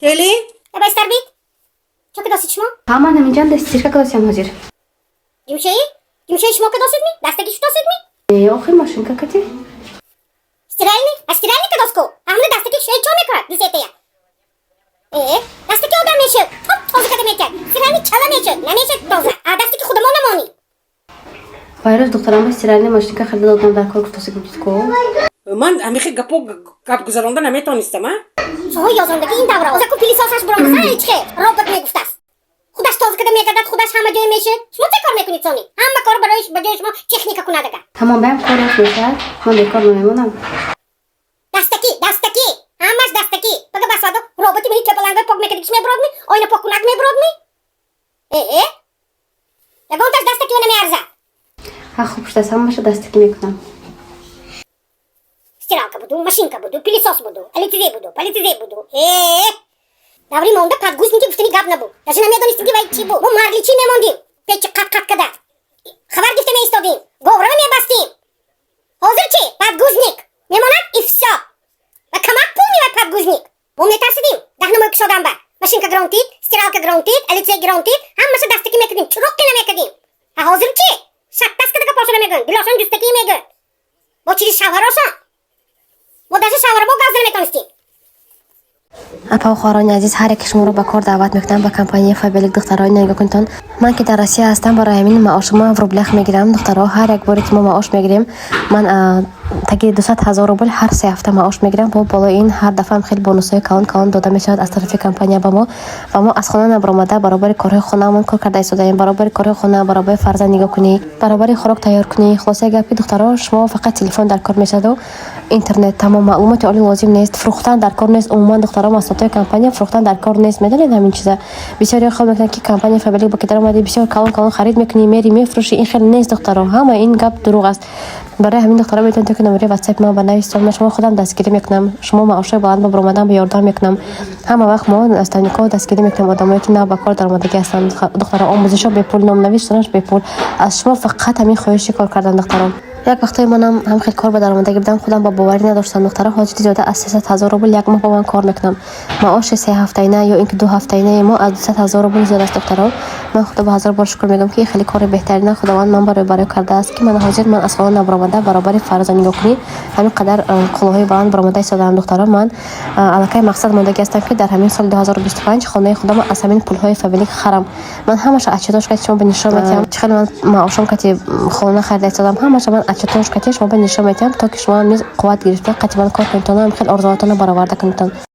Келин. Байстар бит. Чо кадосид шумо? Ҳа, ман ҳаминҷам, да стирка кадосиям ҳозир. Ҷумшаи? Ҷумшаи шумо кадосид ми? Дастаги шудосид ми? Э, охи, машинка кати. Стиральный? А стиральный кадос ку? Ҳамна дастаги шуи чо мекунад? Дусетая. Э, дастаки одам мешуд. Топ тоза када мекард. Стиральный чала мешуд. Намешуд тоза. А дастаки худамо намонӣ. Вайрӯз духтарам ба стиральный машинка харида додам, дар кор гуфтоси будид ку. Ман ҳамихи гапо гап гузаронда наметонистам, а? Соҳои ёзондагӣ ин давра. Оза ку пылесос аш буромаса, ичхе. Робот мегуфтааст. Худаш тоза када мегардад, худаш ҳама ҷое мешуд. Шумо чӣ кор мекунед сони? Ҳама кор барои ба ҷои шумо техника кунад ага. Тамом, баям кор рост мешавад, ман бекор намемонам. Дастакӣ, дастакӣ. Ҳамаш дастакӣ. Бага басвадо роботи мени чапалангои пок мекардигиш мебурод ми? Оина поккунак мебурод ми? Э, э? Ягонташ дастакио намеарзад. Ҳа, хуб шудааст, ҳамаша дастакӣ мекунам. Стиралка буду, машинка буду, пылесос буду, алитизе буду, политизе буду. Э, даври монда подгузники гуфтани гап набуд. Даже намедонистим, ки вай чӣ буд. Мо марличӣ мемондим. Печи қат-қат када. Хабар гифта меистодим. Говрава мебастим. Ҳозир чӣ? Подгузник. Мемонад и всё. Ва камак пул мевад подгузник. Мо метарсидим. Даҳнамои кушодан ба. Машинка гронтид, стиралка гронтид, алитизе гронтид, ҳамаша дастакӣ мекардим, чуроққи намекардим. А ҳозир чӣ? Шаттас када гапошона мегӯянд, дилошон ҷустакӣ мегӯянд. Бо чизи шавҳарошон. Мо даже шавҳаро бо газ наметонистим. Апа, хоҳарони азиз, ҳар яке шуморо ба кор даъват мекунам ба компанияи Фаберлик. Духтарои, нигоҳ кунитон, ман ки дар Россия ҳастам, барои ҳамин маошма в рублях мегирам. Духтаро, ҳар як боре ки мо маош мегирем, ман таги 200 000 рубл ҳар 3 ҳафта маош мегирам. Бо болои ин ҳар дафъаам хеле бонусҳои калон калон дода мешавад аз тарафи компания ба мо. Ва мо аз хона набаромада, баробари корҳои хонаамон кор карда истодаем, баробари корҳои хона, баробари фарзанд нигоҳ кунӣ, баробари хӯрок тайёр кунӣ. Хулосаи гап ки, духтаро, шумо фақат телефон дар кор мешаваду интернет, тамом. Маълумоти олӣ лозим нест, фурӯхтан дар кор нест. Умуман, духтаро, маҳсулотҳои компания фурӯхтан дар кор нест. Медонед, ҳамин чиза бисёре хол мекунанд, ки компания Фаберлик ба ки даромадӣ, бисёр калон калон харид мекунӣ, мери мефурӯшӣ. Ин хеле нест, духтаро, ҳама ин гап дурӯғ аст. Барои ҳамин, духтаро, метавонед, ки номери ватсапи ман ба нависед, ман шумо худам дастгирӣ мекунам. Шумо маошҳои баланд ба баромадан ба ёрдам мекунам. Ҳама вақт мо наставникҳо дастгирӣ мекунем одамое ки нав ба кор даромадагӣ ҳастанд. Духтаро, омӯзишҳо бепул, номнавис шуданаш бепул. Аз шумо фақат ҳамин хоҳиши кор кардан. Духтаро, як вақтое манам ҳам хел кор ба даромадагӣ будам, худам ба боварӣ надоштам. Духтаро, ҳозир зиёда аз 300 000 рубл як моҳ бо ман кор мекунам. Маоши 3 ҳафтаина ё ин ки 2 ҳафтаинаи мо аз 200 000 рубл зиёд аст. Духтаро, ман худо ба ҳазор бор шукр мегӯям, ки хеле кори беҳтарина Худованд ман барои кардааст, ки ман ҳозир ман аз хона набаромада, баробари фарзанд нигоҳкунӣ, ҳамин қадар қуллаҳои баланд баромада истодаам. Духтаро, ман аллакай мақсад мондагӣ ҳастам, ки дар ҳамин соли 2025 хонаи худам аз ҳамин пулҳои Фаберлик харам. Ман ҳамаша отчётош кати шумо ба нишон метиҳам, чӣ хеле ман маошом кати хона харида истодам. Ҳамаша ман отчётош кати шумо ба нишон метиҳам, то ки шумо низ қувват гирифта қати ман кор кунедтон, ҳам хел орзуҳотонро бароварда кунедтон.